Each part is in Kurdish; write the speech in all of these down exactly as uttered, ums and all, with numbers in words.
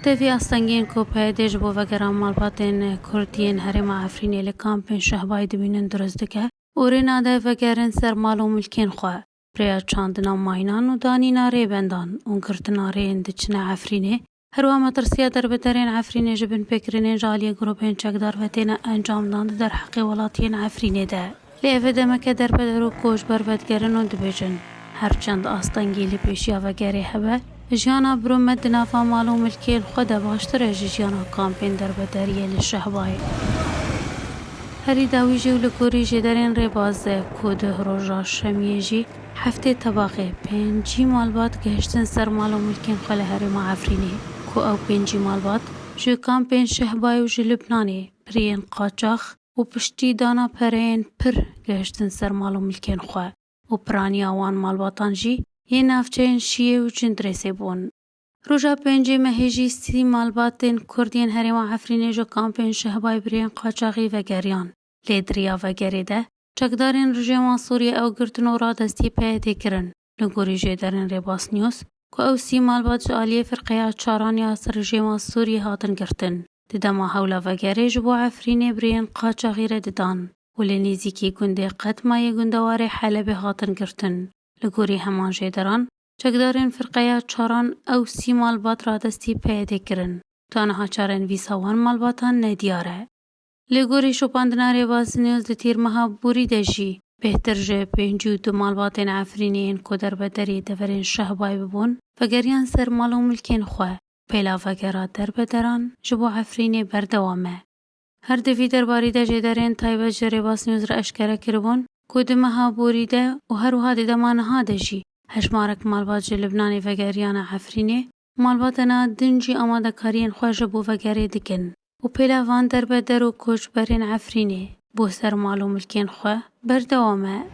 Tevî astengiyên ku P Y D ji bo vegera malbatên Kurd yên herêma Efrînê li kampên Şehbayê dibînin dirust dike û rê nade vegerin ser mal û milkên xwe. Rêya çandina mayînan û danîna rêbendan û girtina rêyên diçine Efrînê, herwiha metirsiya derbedariyên Efrînê ji binpêkirinên ji aliyê grûpên çekdar ve têne encamdan di derheqê welatiyên Efrînê de. Lê ev demeke derbeder û koçber vedigerin û dibêjin, her çend astengî li pêşiya vegerê hebe, jiyana bi rûmet di nava mal û milkên xwe de baştir e ji jiyana kampên derbedariyê li Şehbayê. Herî dawî jî û li gorî jêderên rêbaz de ku di roja şemiyê jî heftê tebaxê pêncî malbat gihiştin ser mal û milkên xwe li herêma Efrînê, ku ew pêncî malbat ji kampên Şehbayê û ji Lubnanê bi rêyên qaçax û piştî dana pereyên pir gihiştin ser mal û milkên xwe û piraniya wan malbatan jî yê navçeyên Şiyê û Cindirêsê bûn. Roja pêncê mehê jî sî malbatên Kurd yên herêma Efrînê ji kampên Şehbayê bi rêyên qaçaxî vegeriyan. Lê di riya vegerê de çekdarên rejîma Sûriyê ew girtin û radestî P Y D'ê kirin. Li gorî jêderên Rêbas News, ku ew sî malbat ji aliyê firqeya çaran ya rejîma Sûriyê hatin girtin, di dema hewla vegerê ji bo Efrînê bi rêyên qaçaxî re didan û li nêzîkî gundê Qetma yê gundewarê Helebê hatin girtin. Li gorî heman jêderan, çekdarên firqeya çaran ew sî malbat radestî P Y D'ê kirin. Ta niha çarenivîsa wan malbatan nediyar e. Li gorî şopandina Rêbas News di tîrmeha borî de jî bêhtir ji pêncî û du malbatên Efrînê yên ku derbedarî deverên Şehbayê bûbûn, vegeriyan ser mal û milkên xwe. Pêla vegera derbedaran ji bo Efrînê berdewam e. Her di vî derbarî de jêderên taybet ji Rêbas News re eşkere kiribûn ku di meha borî de û her wiha di dema niha de jî hejmarek malbat ji Libnanê vegeriyane Efrînê, malbatena din jî amadekariyên xwe ji bo vegerê dikin û pêla van derbeder û koçberên Efrînê bo ser mal û milkên xwe berdewam e.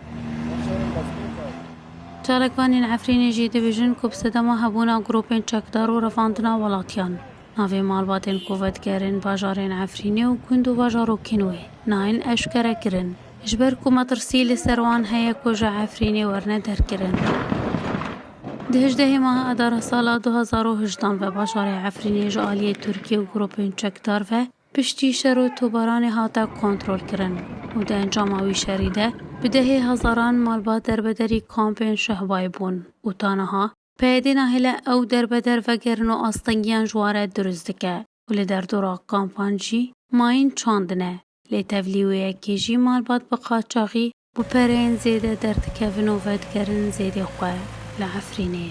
Çalakvanên Efrînê jî dibêjin ku bi sedema hebûna grûpên çekdar û revandina welatiyan navê malbatên ku vedigerin bajarên Efrînê û gund û bajarokên wê nayên eşkere kirin, ji ber ku metirsî li ser wan heye ku ji Efrînê werine derkirin. Di hejdehê meha Adara sala du hezar û hejdan ve bajarê Efrînê ji aliyê Tirkiye û grûpên çekdar ve piştî şer û tobaranê hate kontrolkirin û di encama wî şerî de bi dehê hezaran malbat derbederî kampên Şehbayê bûn û ta niha P Y D nahêle ew derbeder vegerin û astengiyan ji wan re dirust dike û li derdora kampan jî mayîn çandine. Lê tevlî wê yekê jî malbat bi qaçaxî bi pereyên zêde derdikevin û vedigerin zêdê xwe li Efrînê.